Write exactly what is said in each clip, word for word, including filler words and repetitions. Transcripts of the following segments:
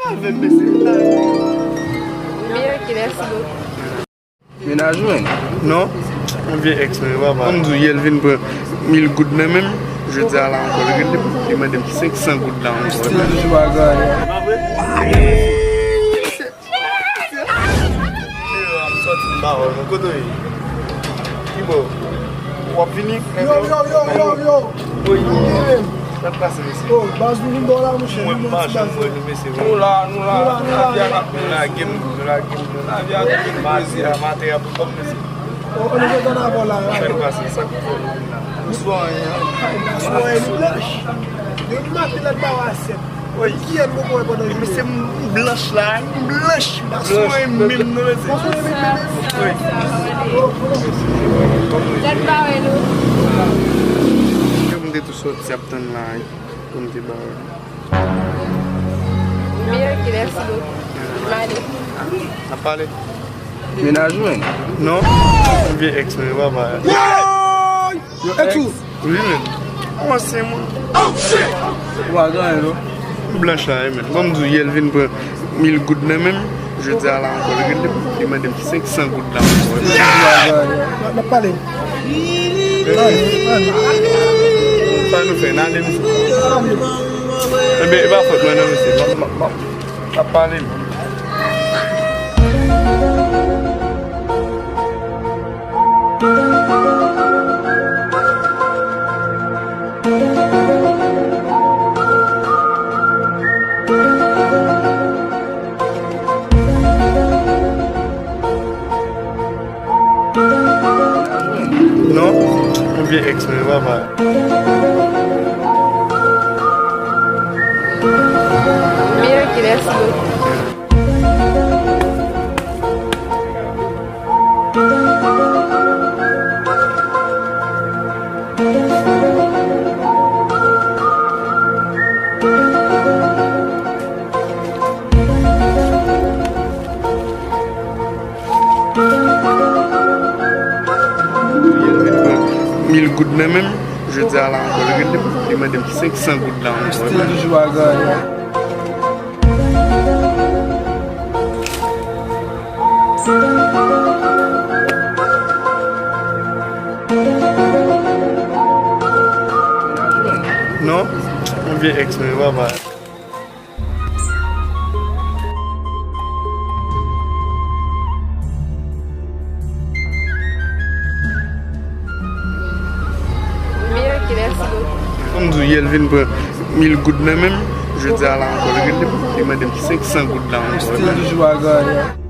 Mèsi bokou. Mennaj mwen? Non. Yon vye èks mwen, papa. Kòm di w, yè l vin pran mil goud nan men m, jodi a la ankò, li rele m, li mande m senk san goud la ankò. Stil di bagay. M sòti m pa wè w, non. Kote w ye? Ki bò? W ap vini? Yo, yo, yo, yo, yo. Woy. Sa k pase, mesye? Oh, baz, nou vin bò la, monchè. Mwen pa janm wè nou, mesye. Nou la, nou la. Nou la, nou la, nou la. Lavi a k ap, nou lage m, nou lage m, nou lage m. Maten a, maten a pou kòm, mesye. Oh, nou gentan avè w la. Sa k pase, sa k fè nou la? Bonswa, bonswa, nou blanch. Depi maten lè pa w a sèt. Wi. Kiyès mwen konn pandan jounen? Mesye, m blanch la, m blanch, m pa sonje menm non, mesye. Wi. Tèt bare nou. Yo, m te tou sòti ap tann la, wi, pou m te ba w. Mèsi bokou. M ale. N ap pale. Mennaj mwen? Non. Yon vye èks mwen, papa. Yo, e tou. Wi, men. Ou ansyen moun. Ou pa gen anyen, non. M blanch la, wi, men. Kòm di w, yè l vin pran mil goud nan men m, jodi a la ankò, li rele m, li mande m senk san goud la ankò. N ap pale. Sa nou fè? N ale, mesye. Enben, e pa fòt mwen, non, mesye. M ap, m ap, m ap, m ap pale. Non, yon vye èks mwen, papa. Mèsi bokou. Mil goud nan men m, jodi a la ankò, li rele m, li mande m senk san goud la ankò. Stil di bagay. Non, yon vye èks mwen, papa. Mèsi bokou. Kòm di w, yè l vin pran mil goud nan men m, jodi a la ankò, li rele m, li mande m senk san goud la ankò. Stil di bagay. Mèsi bokou.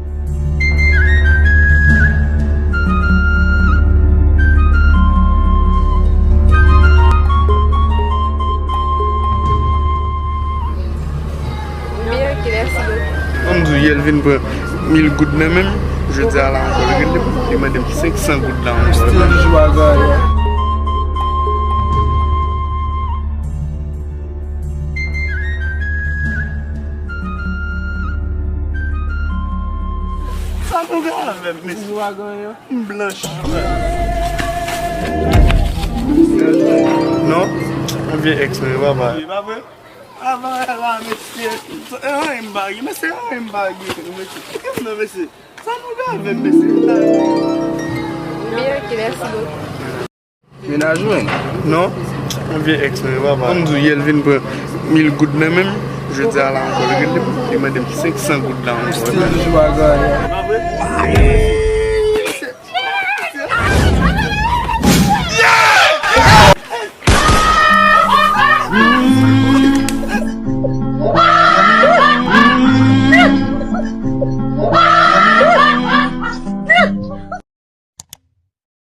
Kòm di w, yè l vin pran mil goud nan men m, jodi a la ankò, li rele m, li mande m senk san goud la ankò. Stil di bagay. Sa nou gen avè m, mesye? M blanch. Non, yon vye èks mwen, papa. Wi, pa vre? Avan la, mesye. E anyen m pa gen, mesye, anyen m pa gen, mesye. Kèm nan, mesye. Sa nou gen avè m, mesye? Mèsi bokou. Mennaj mwen? Non. Yon vye èks mwen, papa. Kòm di w, yè l vin pran mil goud nan men m, jodi a la ankò, li rele m, li mande m senk san goud la ankò. Stil di bagay.